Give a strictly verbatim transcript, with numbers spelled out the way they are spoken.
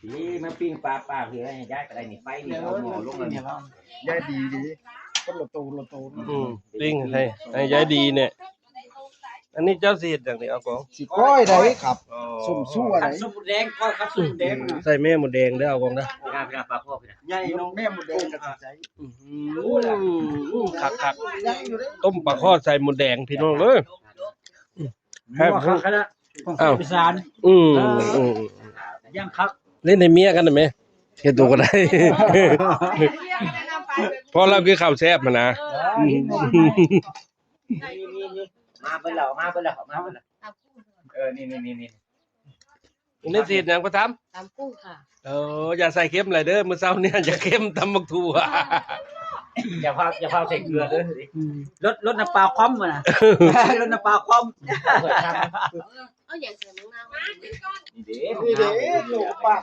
นี่มาปิ้งปลาปลาเพื่อให้ย้ายไปได้นี่ไฟนี่เอาหม้อลงแล้วนี่ ย้ายดีดีคนละโตคนละโต อืมปิ้งให้ให้ยายดีเนี่ย อันนี้เจ้าสิเฮ็ดอย่างนี้เอาของ สิก้อยได้ครับ อ๋อ ส้มซั่วได้ ซุปแดงก็ครับซุปแดงนะ ใส่แม่หมดแดงเด้อเอาของนะ พี่น้าพี่น้าปลาพ่อพี่น้า ใหญ่น้องแม่หมดแดงกับใส อื้อหือคักคัก ใหญ่อยู่เด้อ ต้มปลาข้อใส่หมดแดงพี่น้องเอ้ย หม้อครับคณะ อ้าว อีสาน อืมอืม ย่างคัก เล่นในเมียกันได้ไหมเฮ็ดตัวก็ได้ เพราะเราคือข้าวแซ่บมานะอืม นี่นี่นี่มาเบิ่งแล้วมาเบิ่งแล้วมาเบิ่งแล้วเออนี่นี่นี่นี่ นี่สิเฮ็ดหยังก็ทำ ตำกุ้งค่ะ เอออย่าใส่เค็มหลายเด้อมื้อเช้าเนี่ยอย่าเค็มตำบักถั่ว อย่าพาอย่าพาใส่เกลือเด้อลดลดน้ำปลาคว่ำมานะลดน้ำปลาคว่ำ เอาอย่างใส่มะนาวมา นี่เด้ นี่เด้ลูกปาก